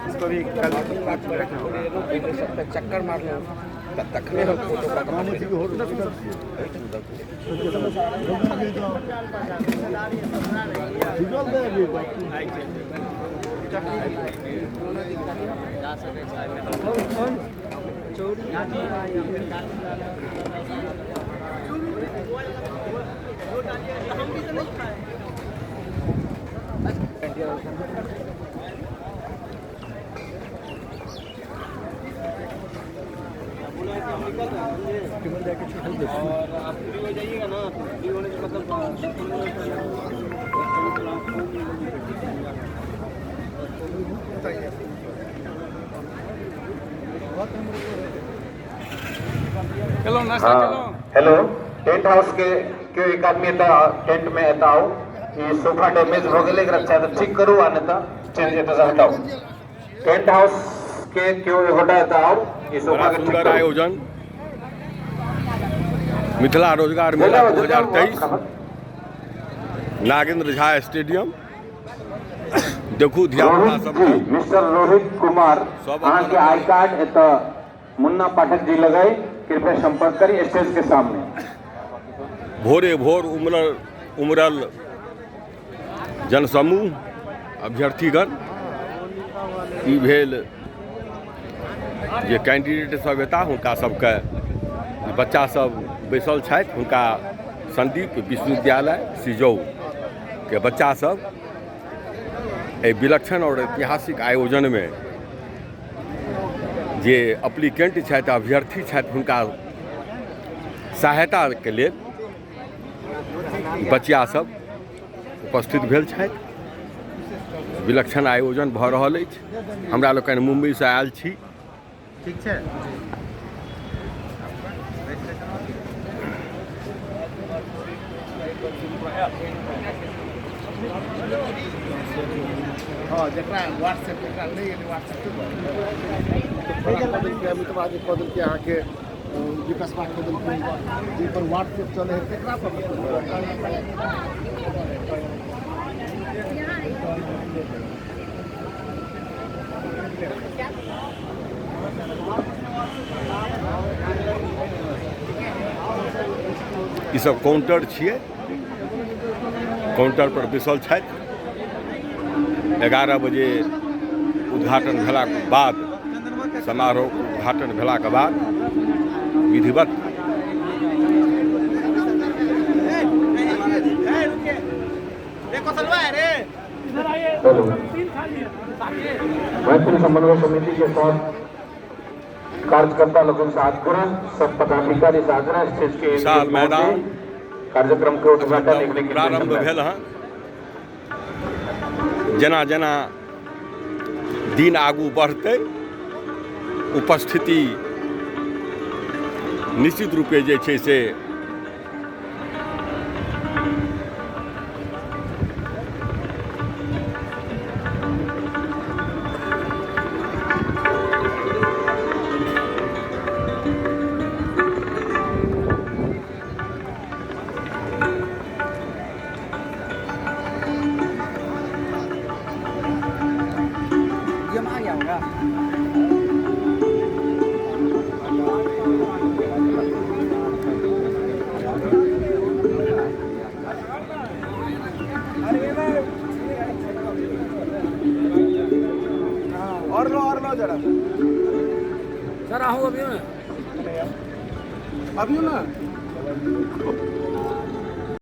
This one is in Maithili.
इसको भी कल चक्कर मार ले तखने हम फोटो। और आप फ्री हो जाइएगा ना, तो फ्री होने के मतलब। हाँ, हेलो, टेंट हाउस के केओ एक आदमी एतऽ टेंट में एतऽ आउ। ई सोफा डैमेज भऽ गेलै, एकरा चाहे तऽ ठीक करू आ नहि तऽ चेंज एतऽ से हटाउ। टेंट हाउस के केओ एगोटा एतऽ आउ, ई सोफा बड़ा के ठीक सुंदर करू। आयोजन मिथिला रोजगार मेला 2023, नागेंद्र झा स्टेडियम। देखू धिया पुता रोहित जी, सबके मिस्टर रोहित कुमार, सब अपन अहाँके I card एतऽ मुन्ना पाठक जी लग अइ, कृपया संपर्क करी स्टेज के सामने। भोरे भोर उमड़ल उमड़ल जनसमूह, अभ्यर्थीगण। ई भेल जे कैंडिडेट सब एता, हुनका सबके बच्चा सब बैसल छथि। हुनका संदीप विश्वविद्यालय सिजौल के बच्चा सब एहि विलक्षण और ऐतिहासिक आयोजनमे जे अप्लीकेंट छथि, अभ्यर्थी छथि, हुनका सहायताके लेल बचिया सब उपस्थित भेल छथि। विलक्षण आयोजन भऽ रहल अछि। हमरा लोकनि मुम्बईसँ आयल छी। ठीक छै। हँ, जकरा व्हाट्सएप, जकरा नहि एलै व्हाट्सएप पर, अमितवा जे कऽ देलकै अहाँके, विकसबा कऽ देलकै, जाहिपर व्हाट्सएप चलै हइ तकरा पर। ई सब काउंटर छियै, काउंटर पर बैसल छथि। 11 बजे उद्घाटन भेलाके बाद, समारोह उद्घाटन भेलाके बाद विधिवत हेलो, मैथिल समन्वय समिति के साथ कार्यकर्ता लोगों से आग्रह, सब पदाधिकारी से आग्रह, स्टेज के विशाल मैदान कार्यक्रम के उद्घाटन एक प्रारंभ भेल हँ। जेना जेना दिन आगू बढ़तै, उपस्थिति निश्चित रूपे जे छै से और लो, और लो जरा। सर, आहू अभी ना। अभी ना।